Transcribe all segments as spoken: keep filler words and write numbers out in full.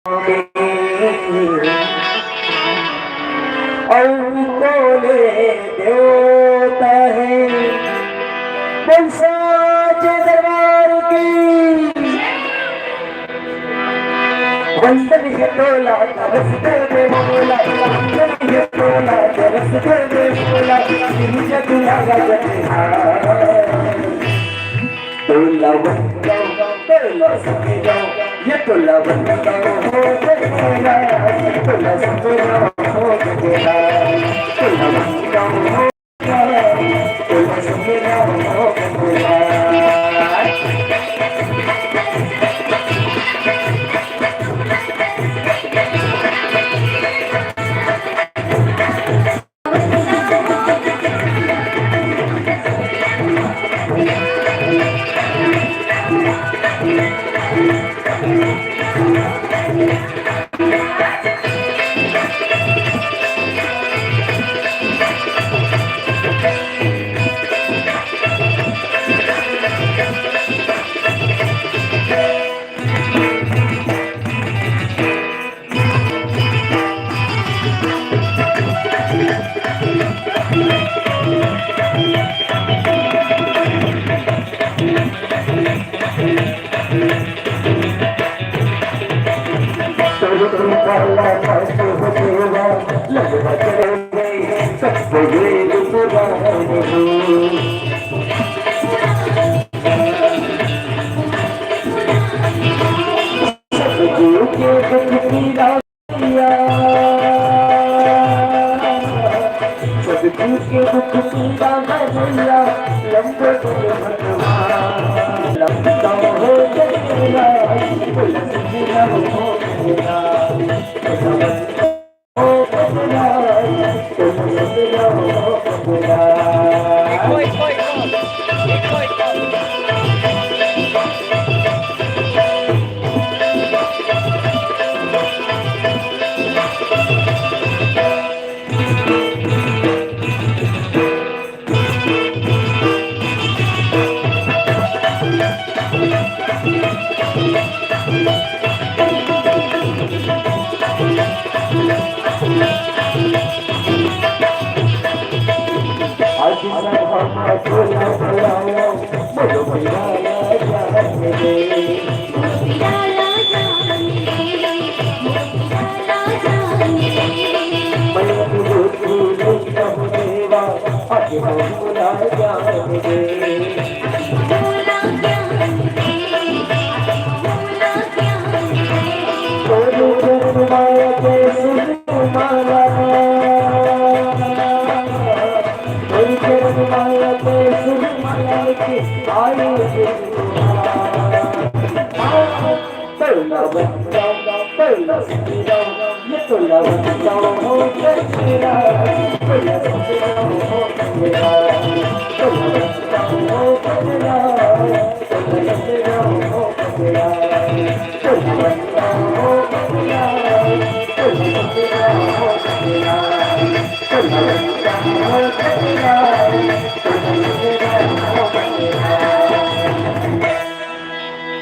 अउ कोने देवता हे। बोल साचे दरबार की। वंदन हे तोला तरस दे दे बोला, वंदन हे तोला तरस दे दे बोला, गिरजा दुलारा जगन्नाथ। तोला वंदन, तोला सुमिरन, ये तोला वंदन हो गया, तोला सुमिरन हो गया, तोला वंदन हो गया, तोला सुमिरन हो गया।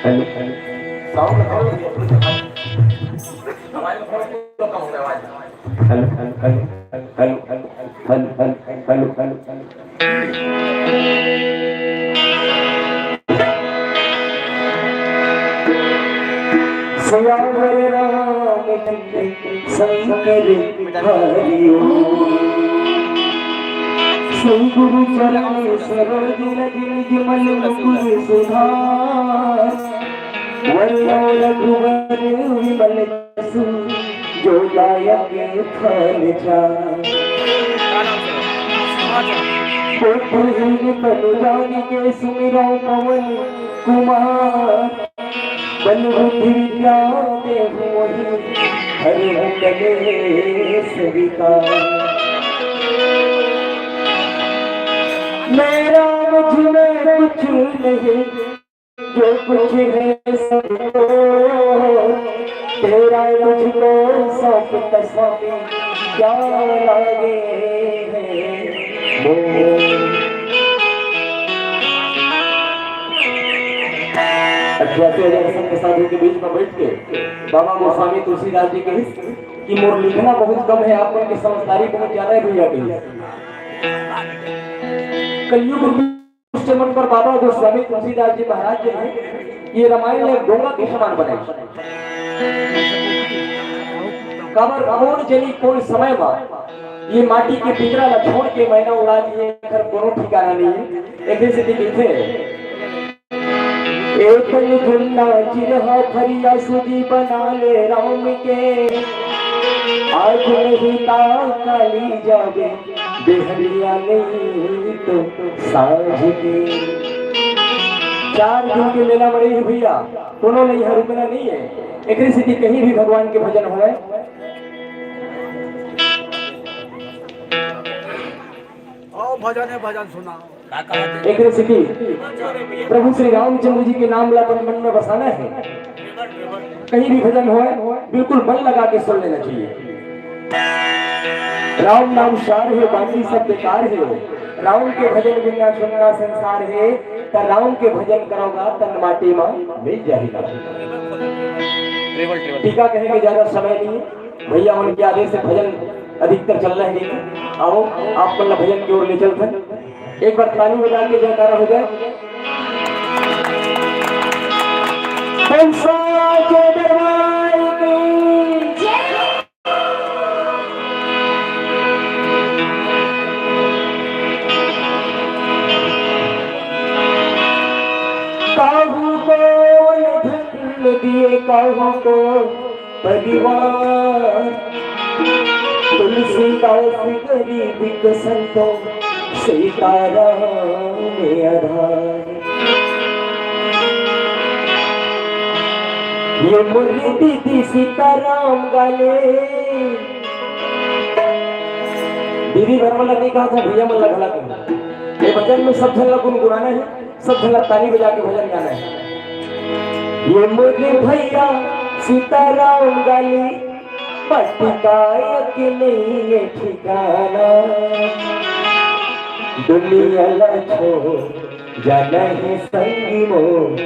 Hello, hello. Sound, hello. Hello, hello, hello. Siyavar Ramchandra Shankar Hari Om. श्री गुरु चरण सरोज रज निज मल मुकुर सुधार। वरण रघुवर विमल जसु जो दायक फल चार। पुत्रहीन तनु जानिके सुमिरौ पवन कुमार। बल बुद्धि विद्या देहु मोहि हरहु कलेस विकार। मेरा मुझ में कुछ नहीं, जो कुछ है सब तो तेरा, तुझको सौंप कसम क्या लागे है मोह। अठासी हजार संत साधु के बीच में बैठ के बाबा गोस्वामी तुलसीदास जी कहिस कि मोर लिखना बहुत कम है, आप मन के समझदारी बहुत ज्यादा है भैया, कहिस। कलयुग रूपी दुष्ट मन पर बाबा गोस्वामी तुलसीदास जी महाराज जी ने ये रामायण ला डोंगा के समान बनाई। काबर कोन जनी कोन समय मा ये माटी के पिंजरा ला छोड़ के मैना उड़ा दिए, एकर कोनो ठिकाना नहीं। एकर सेती लिखे, "एक झंडा चिरहा फरिया सुजी बना ले राम के, आज नहीं ता काली जाबे, बेहरिया नहीं तो साँझ के।" चार दिन के मेला में रही है भैया, कोनो नहीं है, रुकना नहीं है। एकरे सेती कहीं भी भगवान के भजन होए, आओ भजन है, भजन सुनाओ। एकरे सेती प्रभु श्री रामचंद्र जी के नाम ला अपन मन में बसाना है। कहीं भी भजन होए, बिल्कुल मन लगा के सुन लेना चाहिए। राम नाम सार है, बाकी सब बेकार है। राम के भजन बिना सुन्ना संसार है, त राम के भजन करोगा तन माटी मा मिल जाएगा। टीका कहे के ज्यादा समय नहीं है। भैया मन के आदेश से भजन अधिकतर चल रहा है, लेकिन आओ, आप मन ला भजन की ओर ले चलते हैं। एक बार ताली बजा के जयकारा हो जाए। कंसा के दरबार की जय। काहू को धन दिए, काहू को परिवार, तुलसीदास गरीब के संतों, सीताराम आधार। ये मुरली दीदी सीताराम गाले। दीदी भर मन ला नहीं कहा था, भैया मन ला घला के। ये भजन में सब झन ला गुनगुनाना है। सब झन ला ताली बजा के भजन गाना है। ये मोरे भैया सीताराम गाली, पटकायक नहीं ये ठिकाना। दुनिया ला छोड़ जाना है संगी मोर,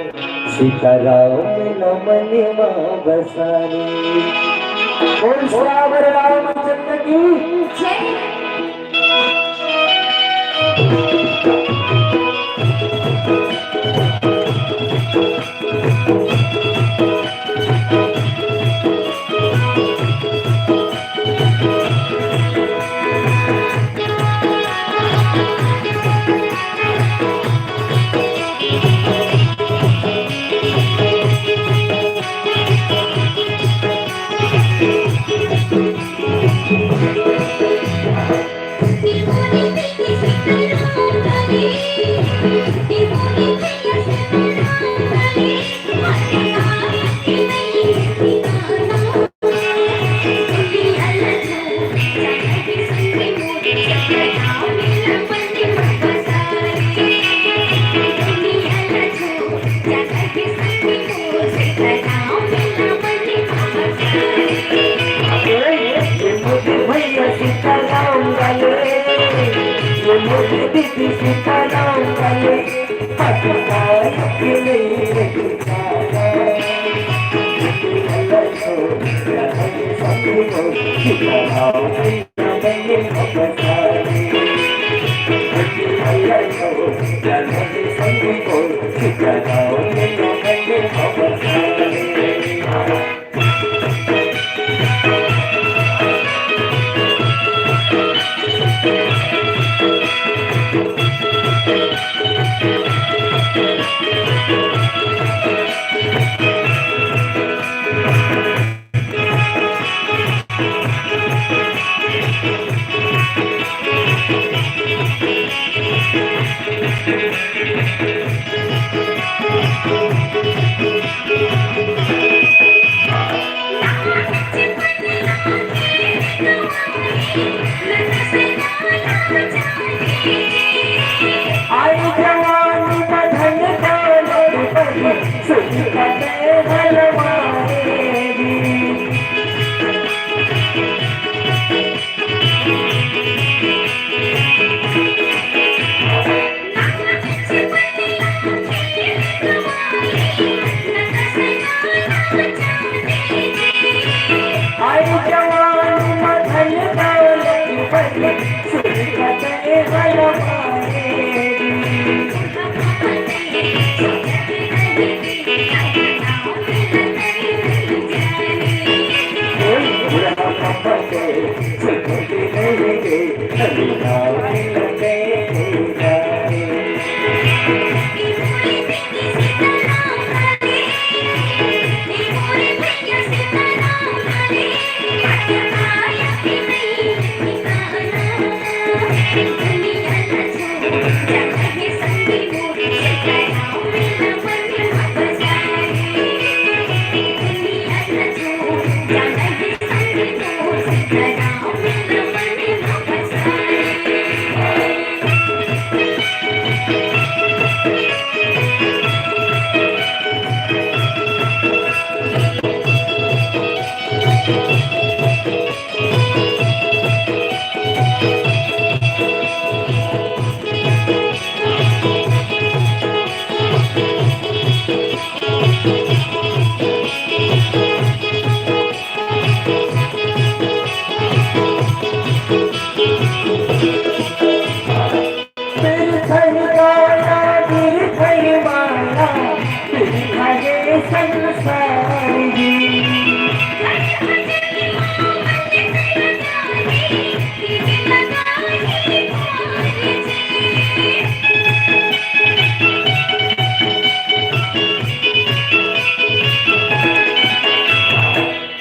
सीताराम नमन मा बसानी। बोल सियावर रामचंद्र की जय।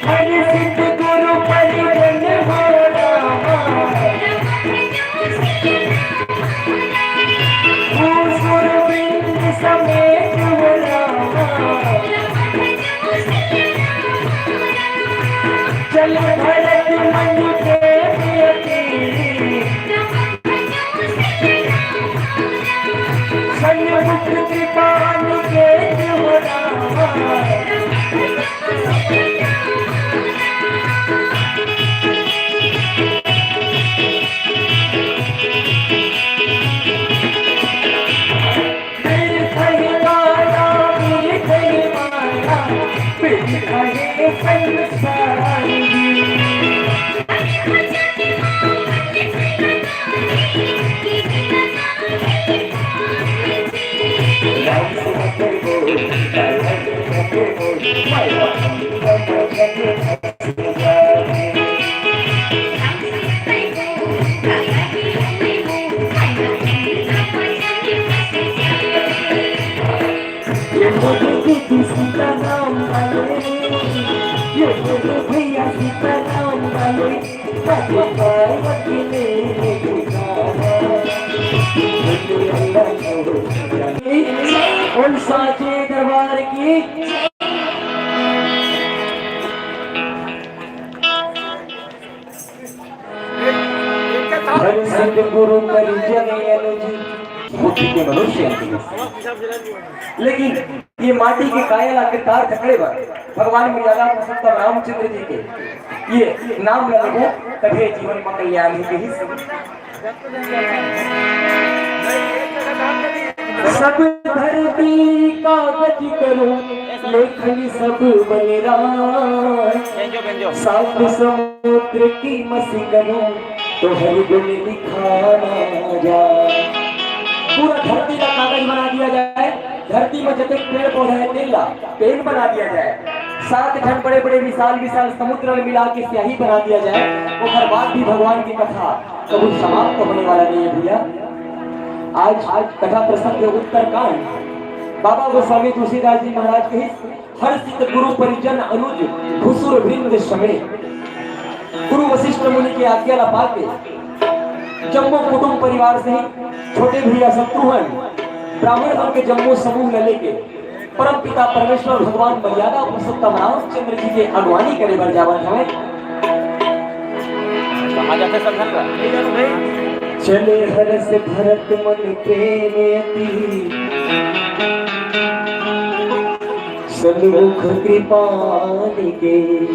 हर सिद्ध गुरु परिजन हो रामा, भूसुर वृंद समेत हो रामा, चल भरत मन के प्रियति। सन्मुख कृपा निकेत हो रामा। बिरथहि माया, बिरथहि माया, बिरथहि संसारी। ये बोलो दीदी सीताराम वाले, ये बोलो भैया सीताराम वाले। साचे दरबार की। हर सतगुरु परिजन अनुज। बुद्धि के मनुष्य अंत में। लेकिन ये माटी के काया ला के तार पकड़े बर भगवान मर्यादा पुरुषोत्तम रामचंद्र जी के ये नाम लगबो, तभे जीवन में कल्याण ही कही। सब धरती कागज करूं, लेखन सब बलिराम। सात समुद्र की मसी करूं, तो हरि गुण लिखाना जाए। पूरा धरती का कागज बना दिया जाए, धरती में जतने पेड़ पौधे हैं, तेन ला पेन बना दिया जाए। सात ठन बड़े बड़े विशाल विशाल समुद्र में मिला के स्याही बना दिया जाए, ओकर बाद भी भगवान की कथा कभी समाप्त होने वाला नहीं है भैया। आज, आज कथा प्रसंग के उत्तरकांड बाबा गोस्वामी तुलसीदास जी महाराज के ही हर सिद्ध गुरु परिजन अनुज भूसुर वृंद समेत गुरु वशिष्ठ मुनि के आज्ञा ला पाके जम्मो कुटुंब परिवार सहित छोटे भैया शत्रुघ्न ब्राह्मण मन के जम्मो समूह ला लेके परम पिता परमेश्वर भगवान मर्यादा पुरुषोत्तम रामचंद्र जी के अगुवानी करे बर जावत हवय। कहाँ जाथे सब झन का? चले हरष भरत मन प्रेम अति, सन्मुख कृपा निकेत।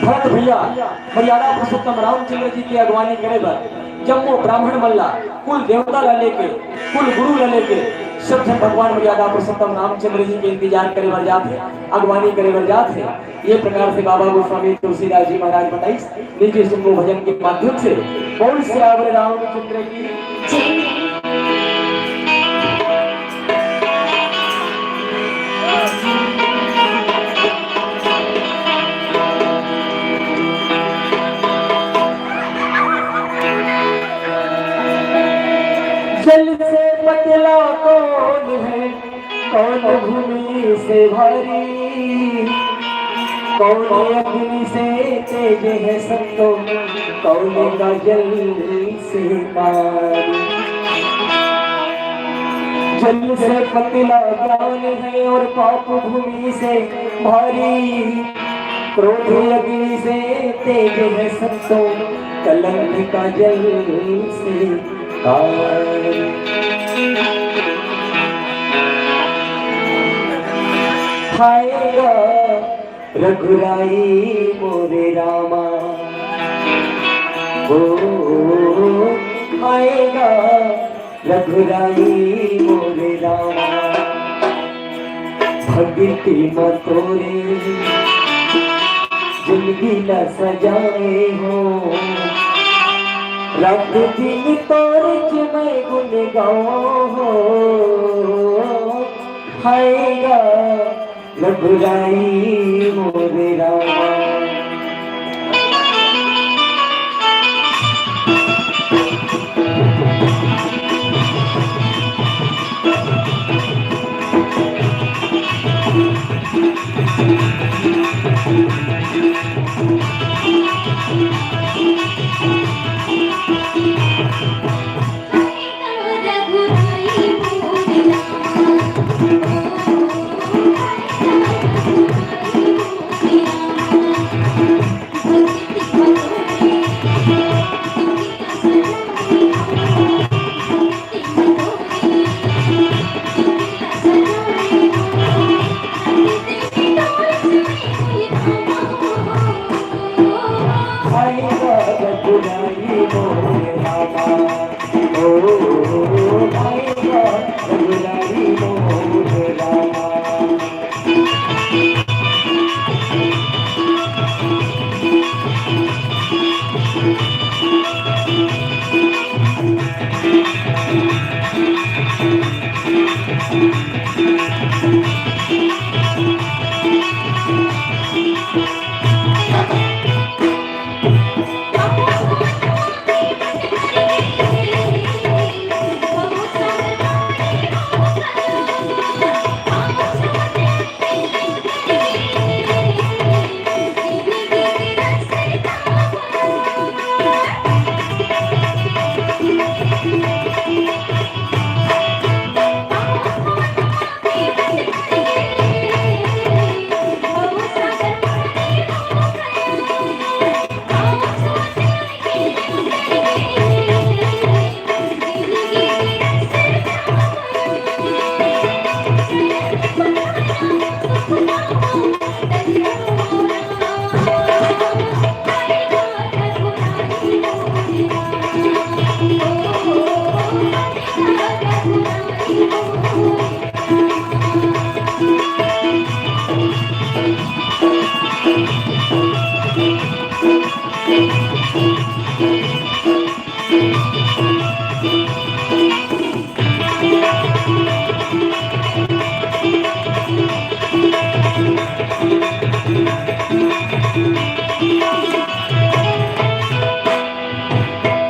भरत भैया मर्यादा पुरुषोत्तम रामचंद्र जी के अगुवानी करे बर जम्मो ब्राह्मण मन ला, कुल देवता ला लेके, कुल गुरु ला लेके सब झन भगवान मर्यादा पुरुषोत्तम रामचंद्र जी के इंतजार करे बर जात हे, अगुवानी करे बर जात हे। ये प्रकार से बाबा गोस्वामी तुलसीदास जी महाराज बताइस। लीजिए, सुन लो भजन के माध्यम से। बोल सियावर रामचंद्र की जय। जल से पतला कौन है, कौन भूमि से भारी, कौन अग्नि से तेज है संतो, कौन का जल से कारी। जल से पतला ज्ञान है और पाप भूमि से भारी, क्रोध अग्नि से तेज है संतो, कलंक का जल से हाय गा रघुराई मोरे रामा, ओ हाय गा रघुराई मोरे रामा। भक्ति म तोरे जिंदगी ला सजाए हो, रात दिन तोरे के मैं गुन गाऊं हो। हाय गा रघुराई मोरे रामा।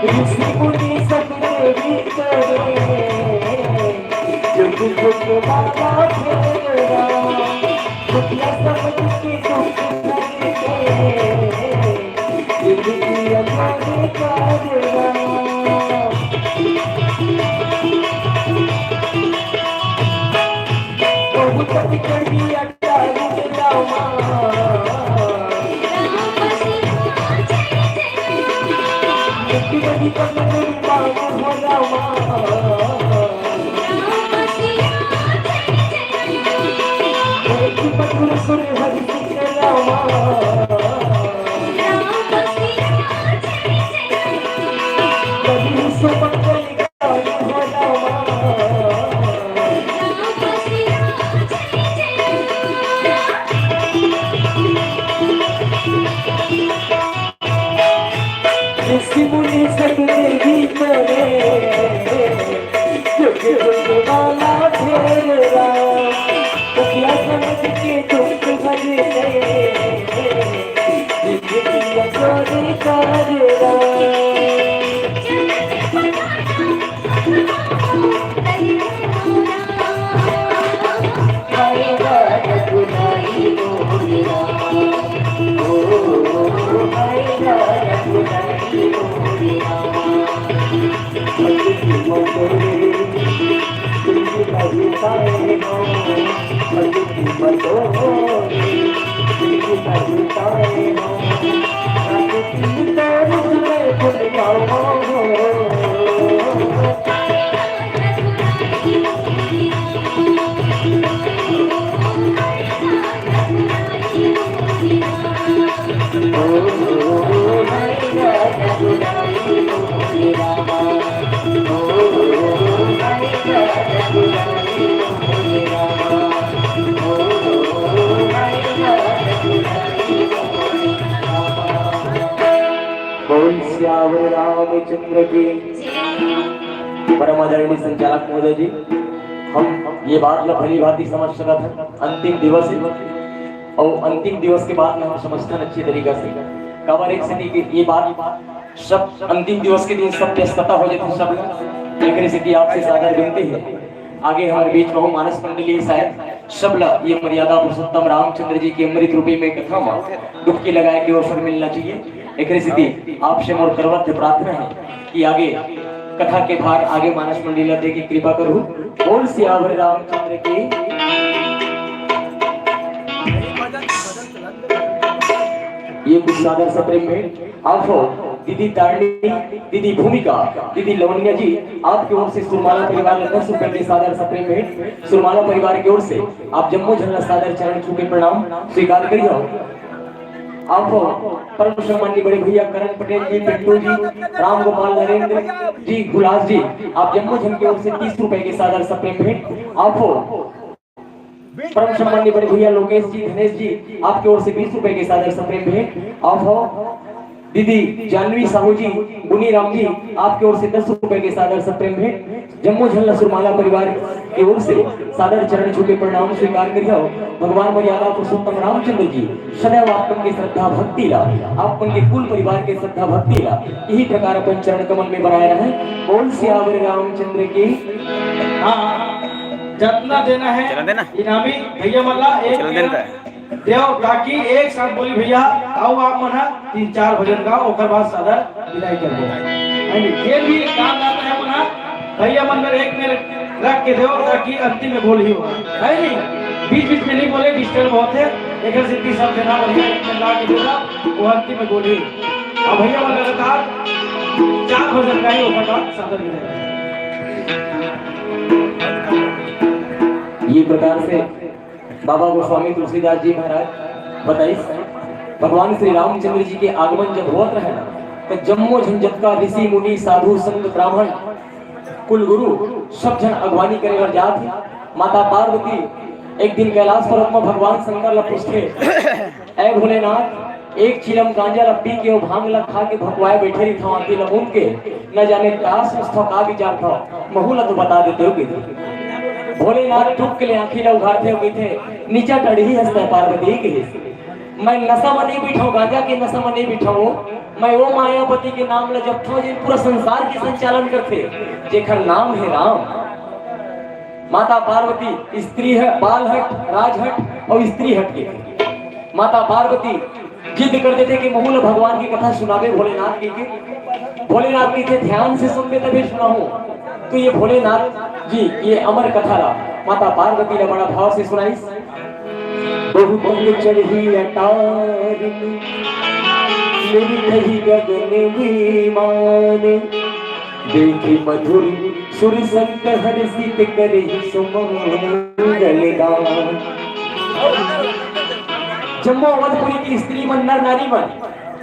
ऋषि मुनि सब देवी करे, जुग जुग माला फेरा, दुखिया समझ के दुख हरते, जिंदगी अजोर करवा। बहुत बिगड़ गया ऋषि मुनि सब देवी करे, जुग जुग माला फेरा, दुखिया समझ के दुख भरते, जिंदगी अजोर करवा। बोल सियावर रामचंद्र की। परम आदरणीय संचालक महोदय जी, हम ये बात ला भली भांति समझ सकत हन, अंतिम दिवस हे, अउ अंतिम दिवस के बाद में हम समझथन अच्छे तरीका से। काबर एक सेती के ये बात सब अंतिम दिवस के दिन सब व्यस्तता हो जाथे सब ला, एकरे सेती आपसे सादर विनती हे। आगे हमारे बीच में हो मानस मंडली शायद, सब ला ये मर्यादा पुरुषोत्तम रामचंद्र जी के अमृत रूपी में कथा में डुबकी लगाए के अवसर मिलना चाहिए। एकरे सेती आपसे मोर करवत प्रार्थना हे कि आगे कथा के भार आगे मानस मंडली ला दे के कृपा करू। बोल सियावर रामचंद्र की। ये कुछ सादर सप्रेम भेंट। आप हो दीदी तारणी, दीदी भूमिका, दीदी लवनिया जी, आपके ओर से सुरमाला परिवार ला दस रुपए के सादर सप्रेम भेंट। सुरमाला परिवार की ओर से आप जम्मो झन ला सादर चरण छू के प्रणाम स्वीकार करिए। आप हो परम सम्माननीय बड़े भैया करण पटेल जी, पिंटू जी, राम गोपाल, नरेंद्र जी, गुलास जी, आप जम्मो झन की ओर से तीस रुपए के सादर सप्रेम भेंट। आप हो परम सम्माननीय बड़े भैया लोकेश जी, धनेश जी, आपके ओर से बीस रुपए के सादर सप्रेम भेंट। आप हो दीदी जानवी साहू जी, गुनी राम जी, आपके ओर से दस रुपए के सादर सप्रेम भेंट। जम्मो झन ला सुरमाला परिवार की ओर से सादर चरण छू के प्रणाम स्वीकार करियो। भगवान मर्यादा पुरुषोत्तम रामचंद्र जी सदैव आप मन के श्रद्धा भक्ति ला, आप मन के कुल परिवार के श्रद्धा भक्ति ला यही प्रकार अपन चरण कमल में बनाए रहे। बोल सियावर रामचंद्र की। हाँ, जतना देना हे चला देना। इनामी भैया मन ला एक चला देना। देव, ताकि एक साथ बोली भैया, आओ आप मन ह तीन चार भजन गाओ, ओकर बाद सादर विदाई कर दो। है नी? जे भी दान दाता हे मन ह, भैया मन में एक में रख के देव, ताकि अंतिम में बोली हो। है नी? बीच बीच में नहीं बोले, डिस्टर्ब होत हे। एक सेती सब जना बढ़िया एक में ला के देता, वो अंतिम में बोली। अब भैया मन लगातार चार भजन गाई, ओकर बाद सादर विदाई। ये प्रकार से बाबा गोस्वामी तुलसीदास जी महाराज बताइस, भगवान श्री रामचंद्र जी के आगमन जब होत रहे ना, तो जम्मो झन जतका ऋषि मुनि साधु संत ब्राह्मण कुल गुरु सब झन अगवानी करे बर जात हे। माता पार्वती एक दिन कैलाश पर्वत में भगवान शंकर ला पूछथे, ऐ भोलेनाथ, एक चिलम गांजा ला पी के, ओ भांग ला खा के भकुआए बैठे रहिथव आंखी ला मूंद के, न जाने का सोचथव, का विचारथव, महू ला तो बता देते हो कहिथे। भोलेनाथ टुक ले आंखी ला उघारथे अउ कहिथे, नीचा टड़ही हस तैं पार्वती कहिस, मैं नशा म नइ बइठंव, गांजा के नशा म नइ बइठंव, मैं ओ मायापति के नाम ला जपथंव जेन पूरा संसार के संचालन करथे, जेखर नाम हे राम। माता पार्वती स्त्री हे, बाल हट, राज हट अउ स्त्री हट के। माता पार्वती जिद कर देथे कि महू ला भगवान के कथा सुनाबे भोलेनाथ के, के। भोलेनाथ कहिथे, ध्यान से सुनबे तभे सुनाहूं। तो ये भोलेनाथ जी ये अमर कथा ला माता पार्वती ला बड़ा भाव से सुनाइस। बहुत चढ़ी अटारी, मेरी कही गगन विमान। देखि मधुर सुर संत हर्षित करहि सुमंगल गान। जम्मो अवधपुरी की स्त्री मन, नर नारी मन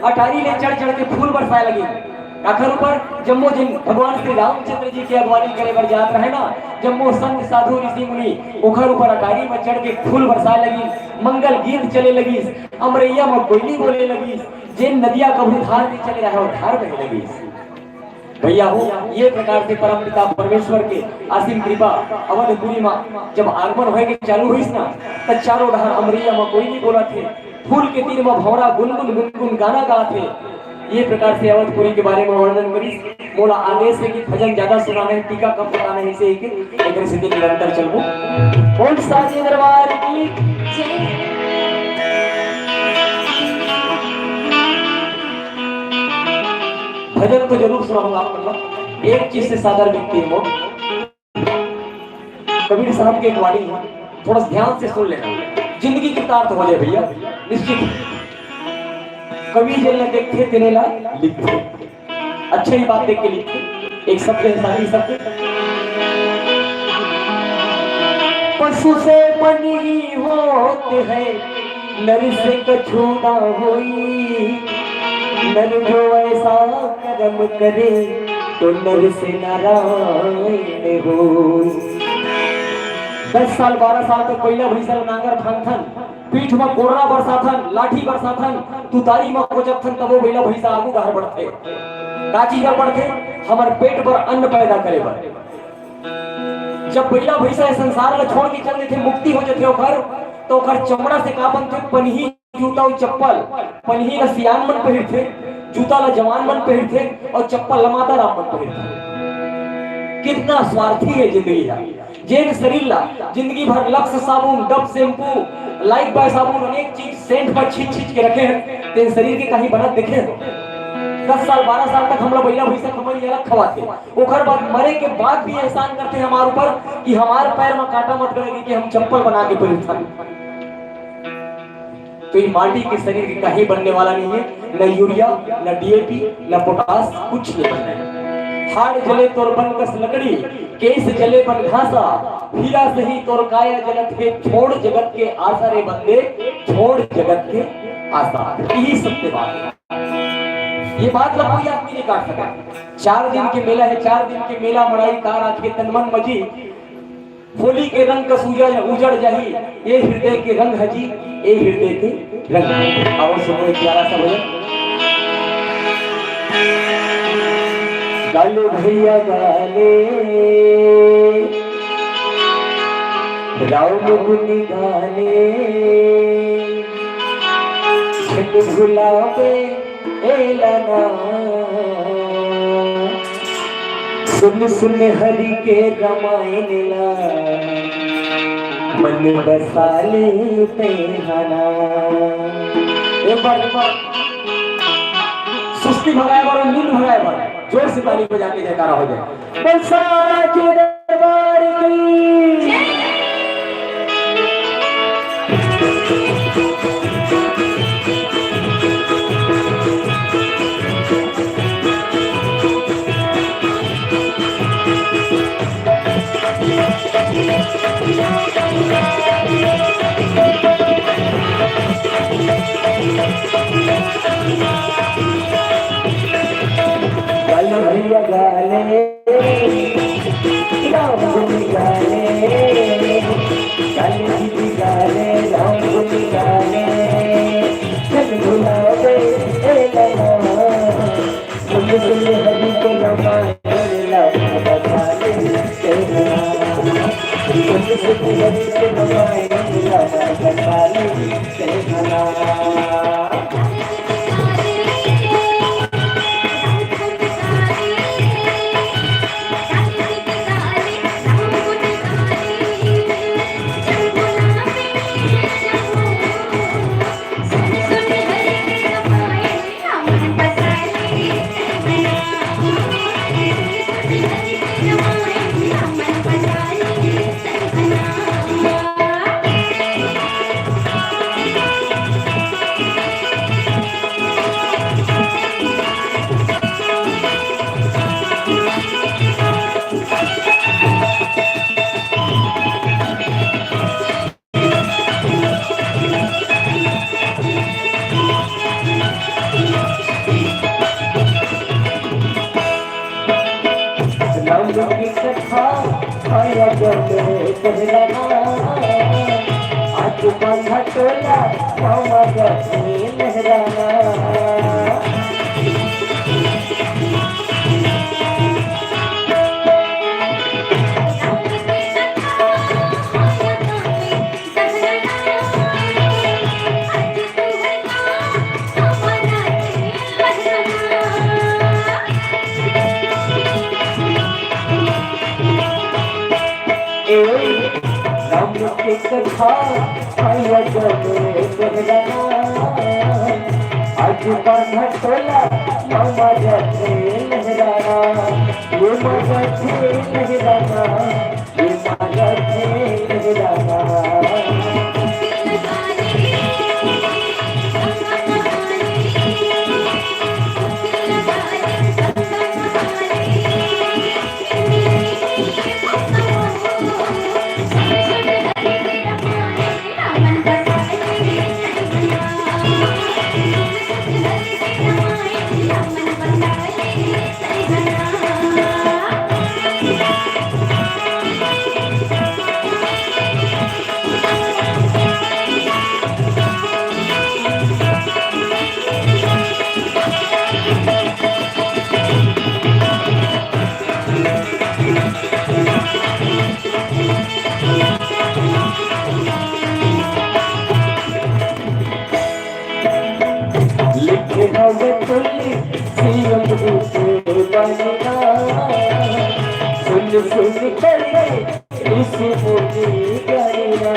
अटारी ले चढ़ चढ़ के फूल बरसाए लगिन। काखर ऊपर? जम्मो जिन भगवान श्री रामचंद्र जी के अगवानी करे बर जात रहे ना, जम्मो संत साधु ऋषि मुनि ओखर ऊपर अटारी म चढ़ के फूल बरसाए लगिन, मंगल गीत चले लगिस, अमरैया म कोयली बोले लगिस, जेन नदिया कभू धार नइ चले रहे, वो धार बहे लगिस। भैया हो, ये प्रकार से परम पिता परमेश्वर के असीम कृपा अवधपुरी म जब आगमन होए के चालू होइस ना, त चारों डहर अमरैया म कोयली बोलत हे, फूल के तीर म भौंरा गुनगुन गुनगुन गाना गात हे। ये प्रकार से अवधपुरी के बारे में वर्णन करिस। मोला आदेश हे कि भजन ज्यादा सुनाना हे, टीका कम बताना हे, इसे एक, एक सेती निरंतर चलबो। बोल साचे दरबार की जय। भजन तो जरूर सुनाऊंगा आप, मतलब एक चीज से सादर विनती हे मोर। कबीर साहब के एक वाणी हे, थोड़ा ध्यान से सुन लेना, जिंदगी कृतार्थ हो जाए भैया, निश्चित। कवि जेन ला देखथे तेने ला लिखथे, अच्छा ही बात देख के लिखथे। एक शब्द हे, साथी शब्द, पशु से बनी होत है नर से कछु ना होई, नर जो ऐसा कर्म करे, तो नर से नारायण होई। दस साल, बारह साल तक बइला भैंसा ल नांगर फांदथन, पीठ म कोर्रा बरसाथन, लाठी बरसाथन, तुतारी म कोचकथन, तभो बइला भैंसा आगू डहर बढ़थे। का चीज बर बढ़थे? हमर पेट बर अन्न पैदा करे बर। जब बइला भैंसा ए संसार ल छोड़ के चल देथे, मुक्ति हो जथे ओखर, त ओखर चमड़ा से का बनथे? पनही, जूता अउ चप्पल। पनही ल सियान मन पहिरथे, जूता ल जवान मन पहिरथे अउ चप्पल ल माता राम मन पहिरथे। कितना स्वार्थी हे जिंदगी ह। जेन शरीर ला जिंदगी भर लक्स साबुन, डब शैम्पू, लाइफ बॉय साबुन, अनेक चीज सेंट पर छींच छींच के रखे हे, तेन शरीर के कहीं बनत देखे हो? दस साल, बारह साल तक हमला बइला भैंसा कमई अलग खवाथे, ओकर बाद मरे के बाद भी एहसान करथे हमार ऊपर कि हमार पैर म कांटा मत गड़े, कि हम चप्पल बना के पहिरथन। तो ये माटी के शरीर के कहीं बनने वाला नहीं है, न यूरिया, न डीएपी, न पोटास, कुछ नहीं बनना है। हाड़ जले तोर बन कस लकड़ी, केस जले बन घासा, हीरा सही तोर काया जलत हे, छोड़ जगत के आसा रे बंदे, छोड़ जगत के आसा। यही सत्य बात है। ये बात ला कोई आदमी नहीं काट सका। चार दिन के मेला है, चार दिन के मेला मड़ाई कार आके तन मन मजी, होली के रंग कस उजड़, उजड़ जाही, ए हृदय के रंग ह जी, ए हृदय के रंग ह। आओ सुनो एक प्यारा सा भजन। गाले भैया गाले, राम गुन गाले, झंड भुलावे एला ना। सुन सुन हरि के रमायन ला, मन बसा ले तेहा ना। एक बार, एक बार सुस्ती भगाए बर, नींद भगाए बर जोर से ताली बजा के जयकारा हो जाए। बोल सारा के दरबार की। गाले भैया गाले, राम गुन गाले, गाले जी गाले, राम गुन गाले, चल भुलावे ए लला। सुन सुन हरि के रमायन ला बता ले तेरा। सुन सुन हरि के रमायन ला बता ले तेरा। राम की कथा आया जब कहलाना, आज बांधा टोला मामा जब लहराना। ए, राम के कथा आया जब कहलाना, आज बांधा टोला मामा जब लहराना, ये मामा जब लहराना। सुन सुन कर इस मुनि गणना।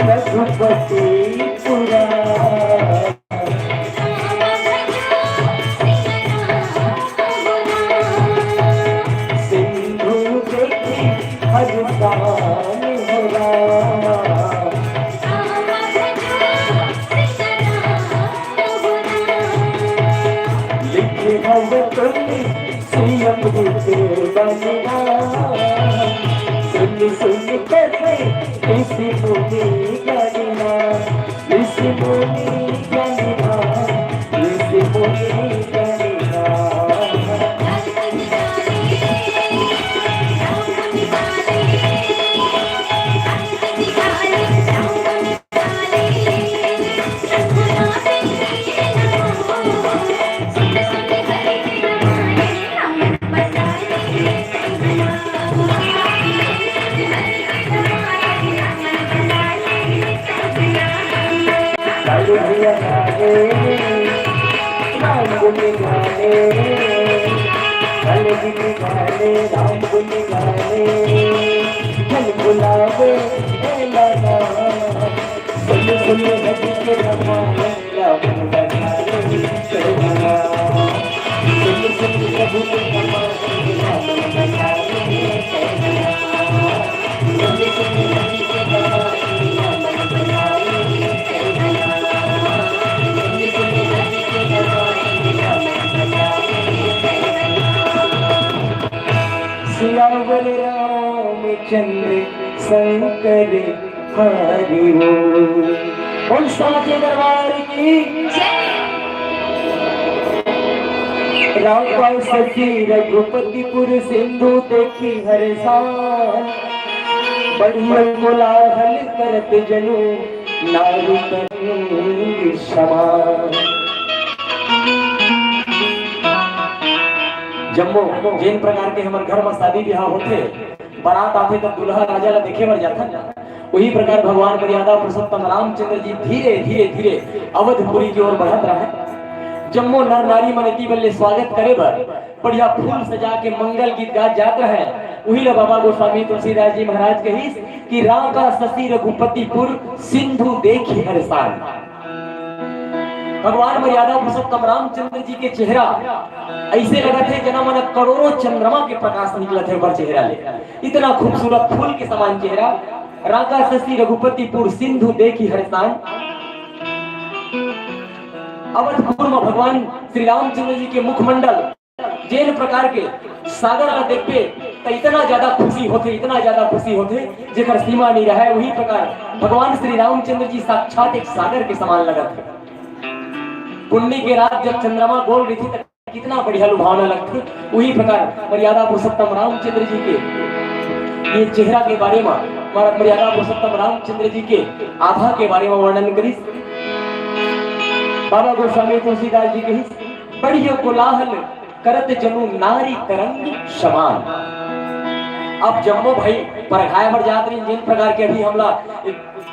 रघुपति पुरा। सिंधु देखि हरि साम हो रामा। लिखे हव तुम सियम के बनिया। सुन सुन कर इस मुनि गणना। इस मुनि गणना, इस मुनि गणना। कालू भैया गाने, राम गुण गाने, कालू जी गाने, राम गुण गाने, जन बुलावे, ए लाला, सुन सुन हज के रमाला। सियावर रामचंद्र शंकर हरि बोल। बोल साचे दरबार की जय। राम पास सखी रघुपतिपुर सिंधु देखि हरषान। बढ़िया कोलाहल करत जनु नारी तन समान। जम्मो जेन प्रकार के हमर घर म शादी बिहाव होथे, बरात आथे त दूल्हा राजा ला देखे बर जाथन ना, उही प्रकार भगवान मर्यादा पुरुषोत्तम रामचंद्र जी धीरे धीरे धीरे अवधपुरी के ओर बढ़त रहय। जम्मो नर नारी मन एती बल्ले स्वागत करे बर बढ़िया फूल सजा के मंगल गीत गात जात रहय। उही ला बाबा गोस्वामी तुलसीदास जी महाराज कहिस कि रांका शशि रघुपतिपुर सिंधु देखि हरषान। भगवान मर्यादा पुरुषोत्तम रामचंद्र जी के चेहरा ऐसे लगत हे, जना मन करोड़ों चंद्रमा के प्रकाश निकलत हे ओकर चेहरा ले। इतना खूबसूरत फूल के समान चेहरा। रांका शशि रघुपतिपुर सिंधु देखि हरषान। अवधपुर में भगवान श्री रामचंद्र जी के मुखमंडल जेन प्रकार के सागर ला देखबे त इतना ज्यादा खुशी होथे, इतना ज्यादा खुशी होथे, जेकर सीमा नहीं रहे। वही प्रकार भगवान श्री रामचंद्र जी साक्षात एक सागर के समान लगत हे। पुन्नी के रात जब चंद्रमा गोल रहिथे त कितना बढ़िया लुभावना लगथे। वही प्रकार मर्यादा पुरुषोत्तम रामचंद्र जी के ये चेहरा के बारे में, मर-, मर्यादा पुरुषोत्तम रामचंद्र जी के आभा के बारे में वर्णन करिस बाबा गोस्वामी तुलसीदास जी कहिस, बढ़िया कोलाहल करत जनु नारी तरंग समान। अब जम्मो भाई परघाय बर जात रहिन, जिन प्रकार के अभी हमला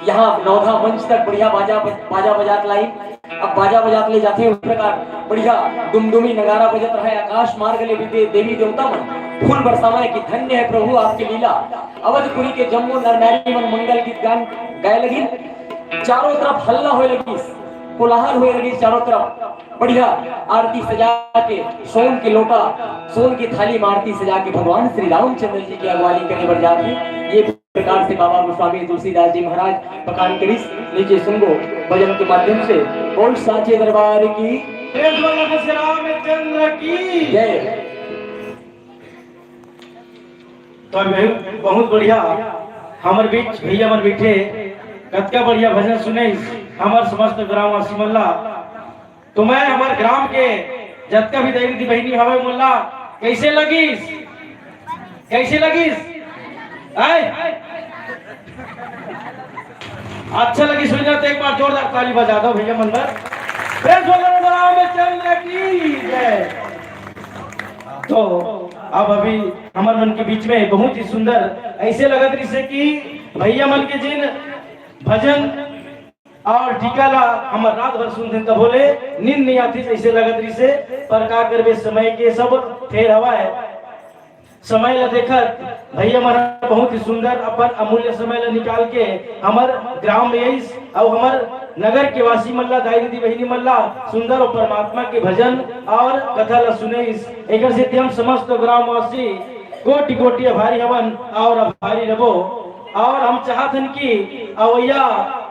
यहाँ नवधा मंच तक बढ़िया बाजा बज-, बाजा बजात लाइन। अब बाजा बजात ले जाथे, उस प्रकार बढ़िया डुमडुमी नगारा बजत रहे, आकाश मार्ग ले भी दे-, देवी देवता मन फूल बरसावय कि धन्य है प्रभु आपकी लीला। अवधपुरी के जम्मो नर नारी मन मंगल गीत गान गाए लगिन। चारों तरफ हल्ला होए लगिस, कोलाहल होए लगिस चारों तरफ। बढ़िया आरती सजा के, सोन के लोटा, सोन की थाली में आरती सजा के भगवान श्री रामचंद्र जी की अगुवाई करे बर जात हे। ये प्रकार से बाबा गोस्वामी तुलसीदास जी महाराज प्रकान करिस। लीजिए सुनबो भजन के माध्यम से। बोल साचे दरबार की। प्रेम से बोल श्री रामचंद्र की जय। तो अभी बहुत बढ़िया हमर बीच भैया मन बैठे, कतका बढ़िया भजन सुने हमर समस्त ग्रामवासी मन ला। तो मैं हमर ग्राम के जतका भी दाई दीदी बहिनी हवे, मोला कैसे लगिस, कैसे लगिस? आय? अच्छा लगी सुनना तो एक बार जोरदार ताली बजा दो भैया मन बर। प्रेम से बोलो रामचंद्र की जय। तो अब अभी हमर मन के बीच में बहुत ही सुंदर ऐसे लगत रहिसे कि भैया मन के जिन भजन और टीका ला हमर रात भर सुनते तभो ले नींद नहीं आती, ऐसे लगत रहिसे। पर का करबे, समय के सब फेर हवा है। समय ला देखत भैया मन बहुत ही सुंदर अपन अमूल्य समय ला निकाल के हमर ग्राम में आइस अउ हमर नगर के वासी मन ला, दाई दीदी बहिनी मन ला सुंदर और परमात्मा के भजन और कथा ला सुनइस। एकर सेती हम समस्त ग्रामवासी कोटि कोटि आभारी हवन और आभारी रबो। और हम चाहत हन कि अवैया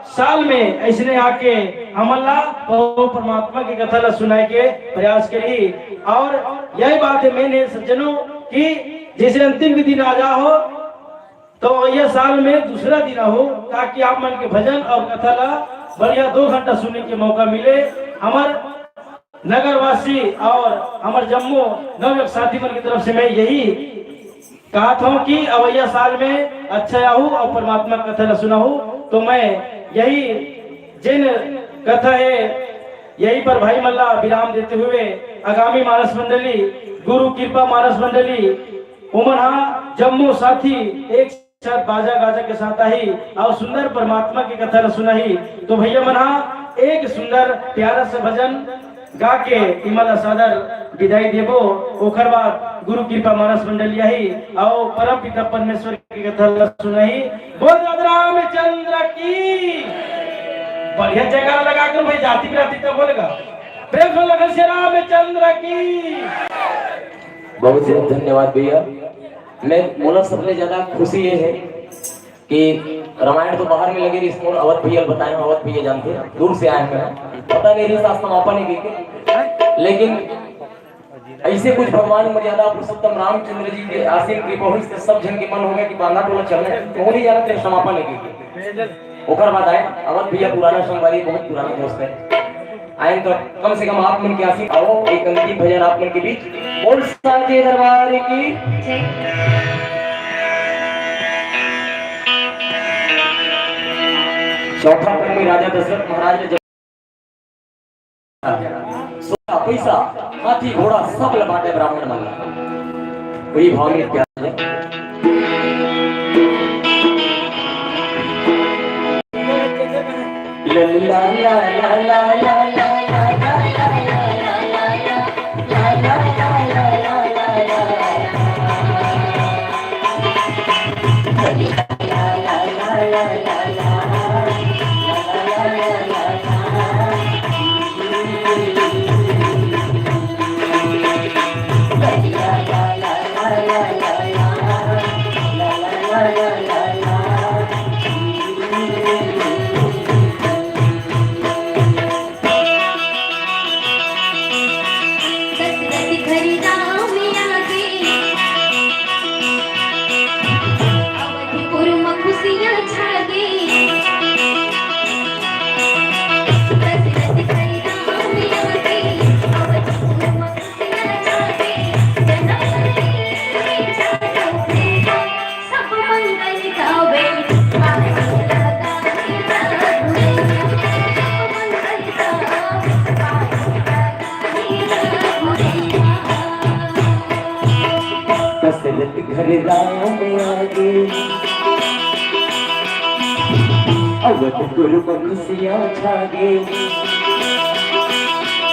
साल में ऐसने आके हमन ला प्रभु परमात्मा की कथा ला सुनाए के प्रयास करी। और यही बात है मेन है सज्जनों कि जैसे अंतिम के दिन आ जा हो, तो अवैया साल में दूसरा दिन हो, ताकि आप मन के भजन और कथा ला बढ़िया दो घंटा सुने के मौका मिले। हमर नगरवासी और हमर जम्मो नवयुवक साथी मन की तरफ से मैं यही कहत हूँ कि अवैया साल में अच्छा आहू और परमात्मा कथा ला सुनाहू। तो मैं यही जिन कथा है, यही पर भाई मन ला विराम देते हुए आगामी मानस मंडली, गुरु कृपा मानस मंडली, उमन हा जम्मो साथी एक साथ बाजा गाजा के साथ आही और सुंदर परमात्मा की कथा ला सुनाही। तो भैया मन हा एक सुंदर प्यारा सा भजन गा के इमन ला सादर विदाई देबो। ओखर बाद गुरु कृपा मानस मंडली आही और परम पिता परमेश्वर की कथा ला सुनाही। बोल राम रामचंद्र की। बढ़िया जयकारा लगा कर भाई, जाति बिराती तब बोलेगा। प्रेम से लगा श्री रामचंद्र की। बहुत बहुत धन्यवाद भैया। मैं मोला सबले ज्यादा खुशी ये है कि रामायण तो बाहर में लगे रहिस, मोर अवध भैया बताए, अवध भैया जानते हैं, दूर से आए हैं, पता नहीं रहिस आज समापन है कि, लेकिन ऐसे कुछ भगवान मर्यादा पुरुषोत्तम रामचंद्र जी के आशीन कृपा हुई से सब जन के मन हो गया कि बांधा टोला चलना है, तो नहीं जाना तेरे समापन है कि। ओकर बाद आए अवध भैया, पुराना संगवारी, बहुत पुराना दोस्त है। आए तो कम से कम आप मन के आशीन आओ, एक अंतिम भजन आप मन के बीच। बोल साचे दरबार की। चौथा क्रम में राजा दशरथ महाराज ने जब सोना पैसा, हाथी घोड़ा सब ल बांटे ब्राह्मण मन ला। वही भाव में प्यार है। दशरथ घर राम आगे, अवधपुर म खुशियाँ छागे। दशरथ घर राम आगे, अवधपुर म खुशियाँ छागे। जनम ले छागे। सब मंगल गावे, पानी लगा दे रघुवीर। सब मंगल गावे, पानी लगा दे रघुवीर। दशरथ घर राम आगे, अवधपुर म खुशियाँ छागे।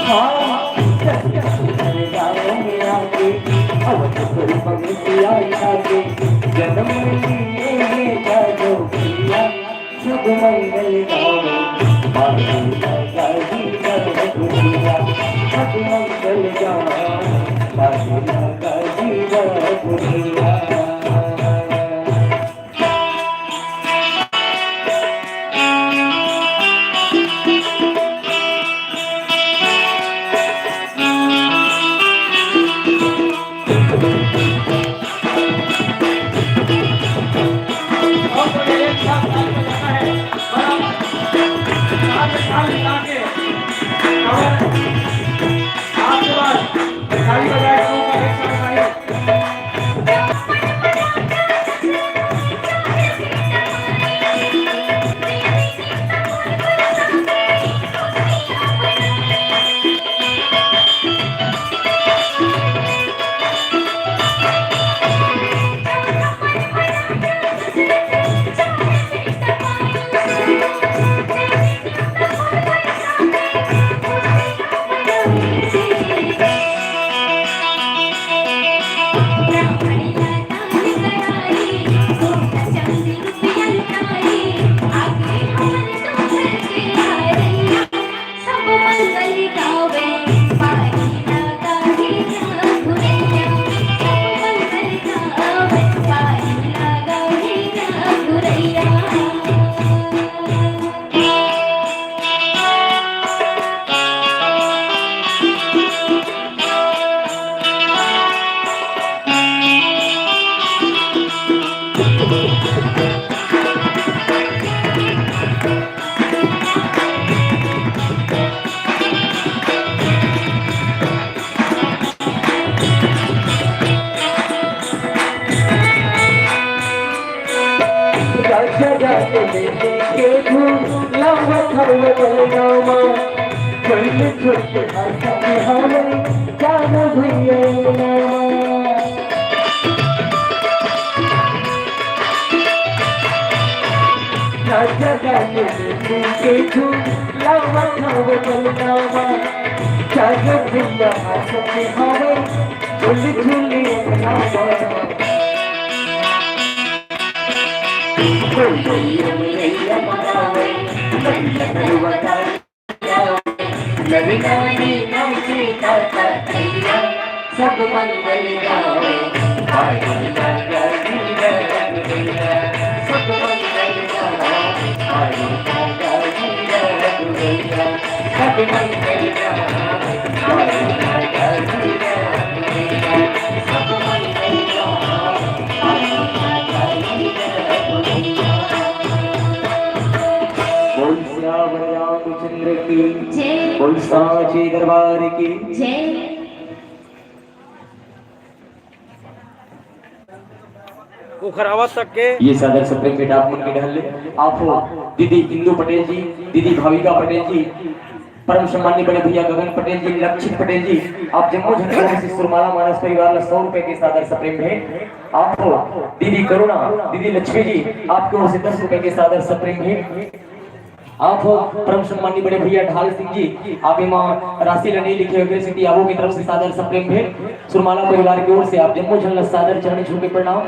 हाँ, दशरथ घर राम आगे, अवधपुर म खुशियाँ छागे। जनम लिए ये जानो भैया, शुभ मंगल गावे, बाजे नगाड़ा जी रघुवीरा। शुभ मंगल गावे, बाजे नगाड़ा जी रघुवीरा। राजा जाके लेके झूलावत हवे बलरामा, झुल झुल के हंसत हवे जानो भैया अंगनामा। राजा जाके लेके झूलावत हवे बलरामा, जानो भैया हंसत हवे झुल झुल अंगनामा। बोल सियावर रामचंद्र की जय। बोल साचे दरबार की जय। उखरावत तक के ये सादर सप्रेम भेंट आप मन के डहर ले। आप हो दीदी इंदु पटेल जी, दीदी भाविका पटेल जी, परम सम्माननीय बड़े भैया गगन पटेल जी, लक्षित पटेल जी, आप जम्मो झन के ओर से सुरमाला मानस परिवार ला सौ रुपए के सादर सप्रेम भेंट। आप हो दीदी करुणा, दीदी लक्ष्मी जी, आपके ओर से दस रुपए के सादर सप्रेम भेंट। आप हो परम सम्माननीय बड़े भैया ढाल सिंह जी, आप एमा राशि ला नहीं लिखे, ओकरे सेती आप हो की तरफ से सादर सप्रेम भेंट। सुरमाला परिवार के ओर से आप जम्मो झन ला सादर चरण छू के प्रणाम।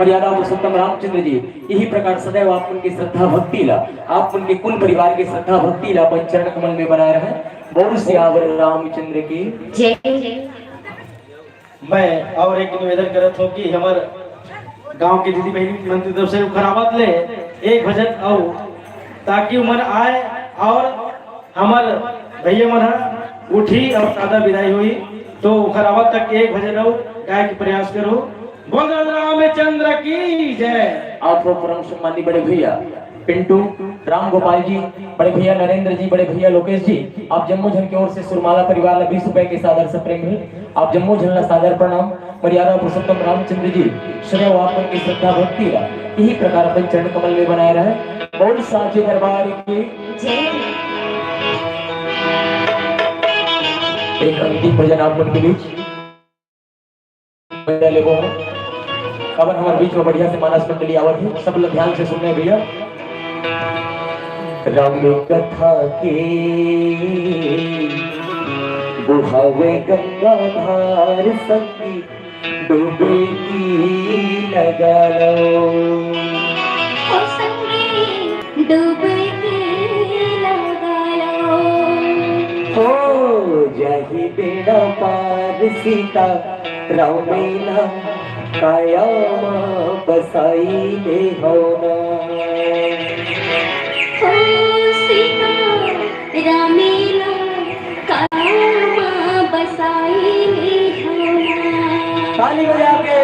मर्यादा पुरुषोत्तम रामचंद्र जी इही प्रकार सदैव आप मन के श्रद्धा भक्ति ला, आप मन के कुल परिवार के श्रद्धा भक्ति ला अपन चरण कमल में बनाए रहे। बोल सियावर रामचंद्र की जय। मैं और एक निवेदन करत हूँ कि हमर गांव के दीदी बहन मन की तरफ से उखरावत ले एक भजन अउ, ताकि उमन आए और हमर भैया मन ह उठी और सादा विदाई होई, तो उखरावत तक एक भजन अउ गाय के प्रयास करो। बोल रामचंद्र की जय। आप हो परम सम्मानी बड़े भैया पिंटू, राम गोपाल जी, बड़े भैया नरेंद्र जी, बड़े भैया लोकेश जी, आप जम्मो झन के ओर से सुरमाला परिवार ला बीस रुपए के सादर सप्रेम हे। आप जम्मो झन ला सादर प्रणाम। मर्यादा पुरुषोत्तम रामचंद्र जी, सदैव आप मन के श्रद्धा भक्ति ला इही प्रकार अपन चरण कमल में बनाए रहे। बोल साचे दरबार की जय। एक अंतिम भजन आप मन के बीच लेबो हम। काबर हमर बीच में बढ़िया से मानस मंडली आवत हे, सब लोग ध्यान से सुनना हे भैया। राम कथा के बुहावे गंगा धार संगी डुबकी लगा लो। ओ संगी डुबकी लगा लो। हो जाही बेड़ा पार सीता रामेला काया मा बसाई ले हो ना। हो सीता रामेला काया मा बसाई ले हो ना। ताली बजा के।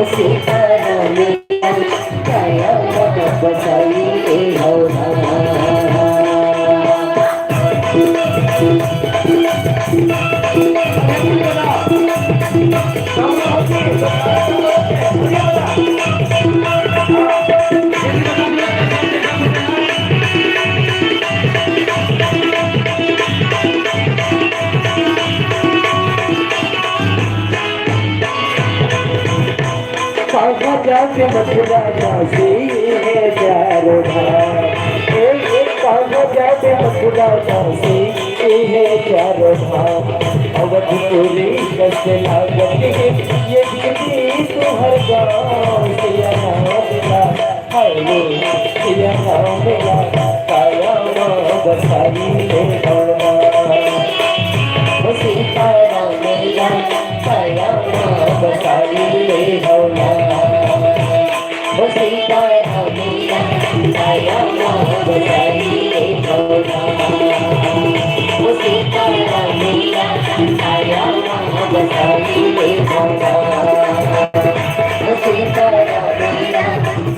सीताराम काया बसाई ए हो राम। कहाँ जाके मथुरा काशी है चारों धाम। ए, ए, कहाँ जाके मथुरा काशी है चारों धाम। अवधपुरी कस लागत है ये दीदी तुहर गाँव। सिया राम मिला, हाय रे, सिया राम मिला, काया माँ बसाई ले भगवान। ओ सीताराम मिला, काया माँ बसाई ले भगवान। ओ सीताराम मिला, काया माँ बसाई ले भगवान। ओ सीताराम मिला, काया माँ बसाई ले भगवान। ओ सीताराम मिला,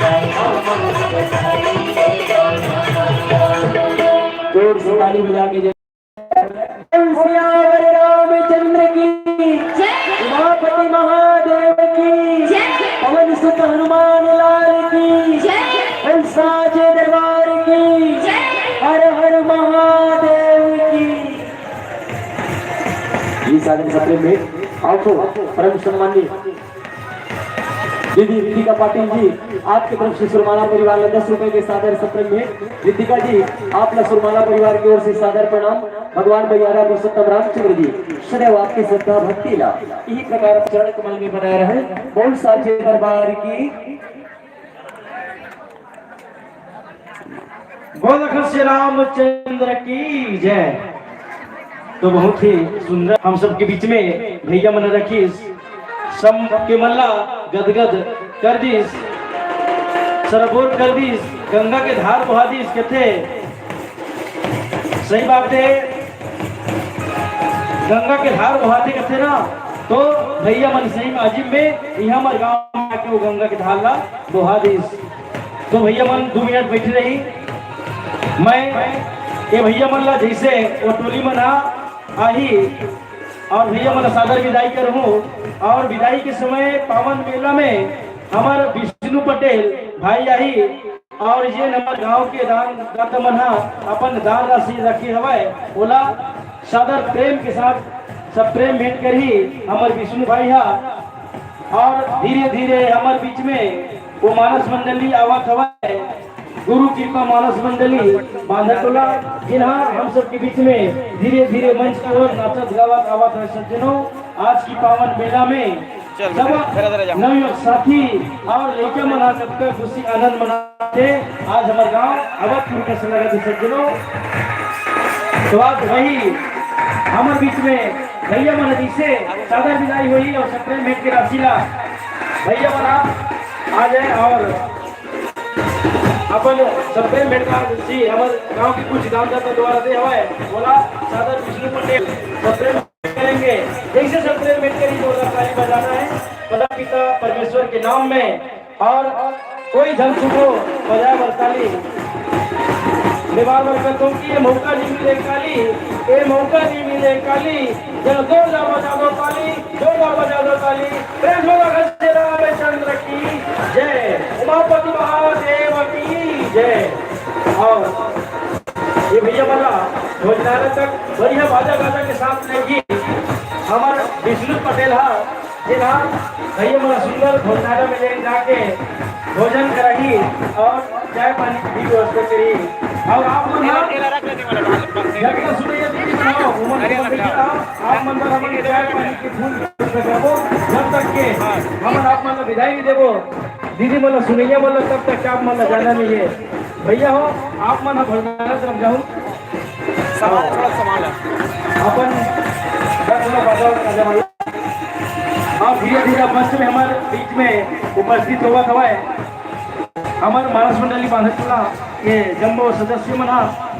काया माँ बसाई ले भगवान। जोर से ताली बजा के जय। सियावर रामचंद्र की जय। उमापति महादेव की जय। पवन सुत हनुमान लाल की जय। बोल साचे दरबार की जय। हर हर महादेव की। ये सादर सप्रेम भेंट आपको परम सम्माननीय दीदी रितिका पाटिल जी, आपकी तरफ से सुरमाला परिवार ला दस रुपए के सादर सप्रेम भेंट। रितिका जी, आप ला सुरमाला परिवार की ओर से सादर प्रणाम। भगवान भैया राम पुरुषोत्तम रामचंद्र जी सदैव आपकी श्रद्धा भक्ति ला इही प्रकार चरण कमल में बनाए रहे। बोल साचे दरबार की। बोल श्री रामचंद्र की जय। तो बहुत ही सुंदर हम सबके बीच में भैया मन रखिस, सब के मन ला गदगद कर दिस, सरोवर कर दिस, गंगा के धार बहा दिस। कथे सही बात है, गंगा के धार बहाथे कथे ना, तो भैया मन सही में अजीब में इहाँ हमर गाँव में आके वो गंगा के धार ला बहा दिस। तो भैया मन दो मिनट बैठे रही, मैं ये भैया मन ला जैसे वो टोली मन हा आही और भैया मन ला सादर विदाई करहूँ। और विदाई के समय पावन मेला में हमर विष्णु पटेल भाई आही और ये हमर गाँव के दान दाता मन हा अपन दान राशि रखे हवय, ओला सादर प्रेम के साथ सब प्रेम भेंट करही हमर विष्णु भाई हा। और धीरे धीरे हमर बीच में वो मानस मंडली आवत हवय, गुरु कृपा मानस मंडली बांधटोला, जिन्हा हम सबके बीच में धीरे धीरे मंच के ओर नाचत गावत आवत हवय। सज्जनों, आज की पावन मेला में चल, सब धीरे, धीरे जा। नवयुवक साथी और लइका मन ह कतका खुशी आनंद मनाथे। आज हमर गांव अवधपुर कस लगत हे सज्जनों। तो आज वही हमर बीच में भैया मन जैसे सादर विदाई होई और सप्रेम भेंट के राशि ला भैया मन आप आ जाए और अपन सप्रेम भेंट का राशि हमर गांव के कुछ दानदाता द्वारा दे हवय, ओला सादर विष्णु पटेल सप्रेम करेंगे। जैसे सप्रेम भेंट करी, जोरदार ताली बजाना है परम पिता परमेश्वर के नाम में। और कोई झन सुनो बजाए बर ताली। दीवार पर कथों की ये मौका नहीं मिले काली, ये मौका नहीं मिले काली। जरा जोरदार बजा दो ताली, जोरदार बजा दो ताली। प्रेम से बोलो श्री रामचंद्र की जय, उमापति महादेव की जय। और ये भैया मन ला भोजनालय तक बढ़िया बाजा गाजा के साथ लेगी हमर विष्णु पटेल हा, जेन हा भैया मन ला सुंदर भोजनालय में ले जाके भोजन कराही और चाय पानी की भी व्यवस्था करी। और आप मन हा जब तक सुनइया दीदी मन हा, उमन को देखिए, आप मन बर हमन चाय पानी की फूल व्यवस्था करबो। जब तक के हमन आप मन ला विदाई नहीं देबो, दीदी मन ला, सुनइया मन ला, तब तक आप मन ला जाना नहीं है। भैया हो, आप मन ह भंडारा तरफ जाहू। सामान, थोड़ा सामान है। अपन दस लोग बाजार में जाना है। आप धीरे धीरे मंच में हमर बीच में उपस्थित होवत हवय। हमर मानस मंडली बांधटोला के जम्मो सदस्य मन ह